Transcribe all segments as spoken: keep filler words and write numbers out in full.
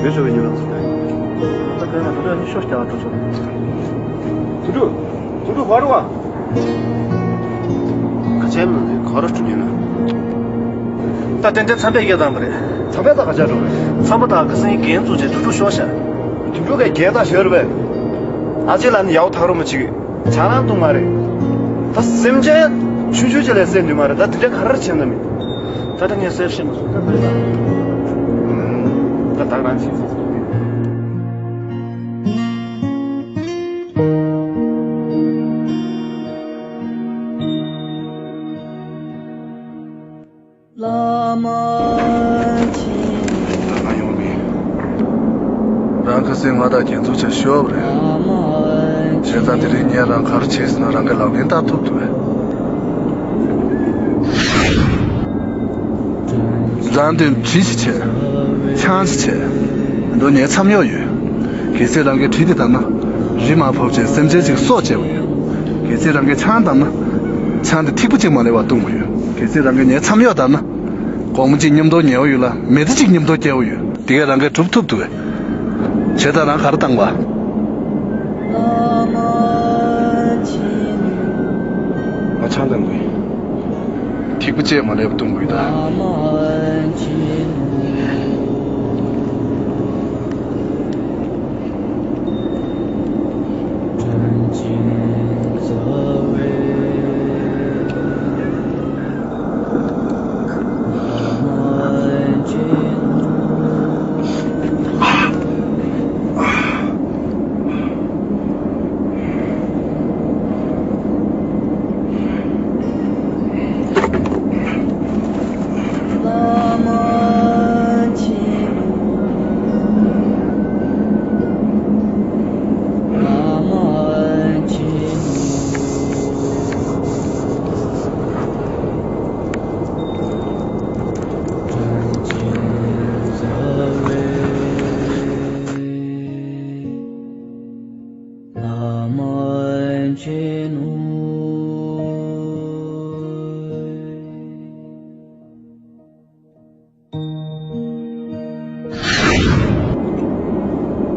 ཡོད་ཆོག་པའི་ཉིན་རང་ཚོ་ད་ཡིན། ད་ཁྱོད་ང་དུ་ལོ་ཉི་ཤུ་རྒྱ་གར་འགྲོ་ཆོག་དུ་འགྲོ། དུ་འགྲོ་བར་བ། ཁ་ཆེན་མི་གོ་ར་སྤྲུལ་ཉོན་ན། ད་ཏན་ཏན་མཚམས་པས་སྐད་བཏང་བ་རེད། མཚམས་པས་ད་ག་ཆ་འགྲོ་རེད། མཚམས་པ་ད་ག་སེང་རྒན་ཚོ་ཆེ་དུ་འགྲོ་ཤོག་ཤ། དུ་འགྲོ་གའི་རྒན་ད་ཤོར་བས། ཨ་ཅེ་ལ་ནི་ཡའོ་ཐག་རོ་མ་ཅིག་ཆ་རང་དུ་མ་རེད། ད་སེམས་ཅན་ཆུང་ཆུང་ཅིག་ལས་སེམས་འདུས་མ་རེད། ད་དེ་འདྲ་ག་རེ་བྱས་ན་མི། ད་ལྟ་ངས་གསལ་བཤད་མ་སོང་ད་མ་རེད་ད། ད་ད་རང་བྱས་ཟེར་ཟེར་གི། བླ་མ་མཁྱེན། ད་ང་ཡོང་མིན། རང་ཁ་སང་ང་དང་རྒྱན་ཚུགས་ཆ་ཤོབ་རེད། བྱས་ཙང་དེ་རིང་ངས་རང་ག་རེ་བྱས་ཟིན་ན་རང་གི་ལག་ལེན་བསྟར་ཐུབ་ཐུབ་རེད། རང་དོན་གྲི་ཞིག་བྱས། ཆང་ཞིག་བྱས། འདི་ངའི་མཚམས་གཡོག་ཡོད། གལ་སྲིད་རང་གི་གྲི་དེ་བཏང་ན། རི་མར་ཕབ་བྱས་སེམས་ཅན་ཅིག་སྲོག་བཅད་པ་ཡོད། གལ་སྲིད་རང་གི་ཆང་བཏང་ན། ཆང་དེ་ཐིགས་པ་གཅིག་མ་ལུས་པ་བཏུང་བ་ཡོད། གལ་སྲིད་རང་གི་ངའི་མཚམས་གཡོག་བཏང་ན། སྒོར་མོ་གཅིག་མཉམ་དུ་ཉལ་བ་ཡོད་ལ་མེ་མདའ་གཅིག་མཉམ་དུ་སྐྱེལ་བ་ཡོད། དེ་གས་རང་གིས་སྒྲུབ་ཐུབ་ཐུབ་པས། བྱས་ཙང་རང་ག་རེ་བཏང་བ། ང་ཆང་བཏང་དགོས། ཐིགས་པ་གཅིག་མ་ལུས་པ་བཏུང་དགོས་ད།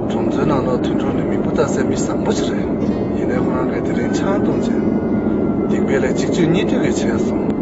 གྲོང་ཚོའི་ནང་ལ་དུད་འགྲོ་ནི་མི་བུ་ལྟ་སའི་མི་བཟང་པོ་ཞིག་རེད། ཡིན་ནའི་ཁོ་རང་གིས་དེ་རིང་ཆང་བཏུང་བྱས། སྡིག་པའི་ལས་གཅིག་རྒྱུ་གཉིས་མཐུད་ཀྱིས་བྱས་སོང་།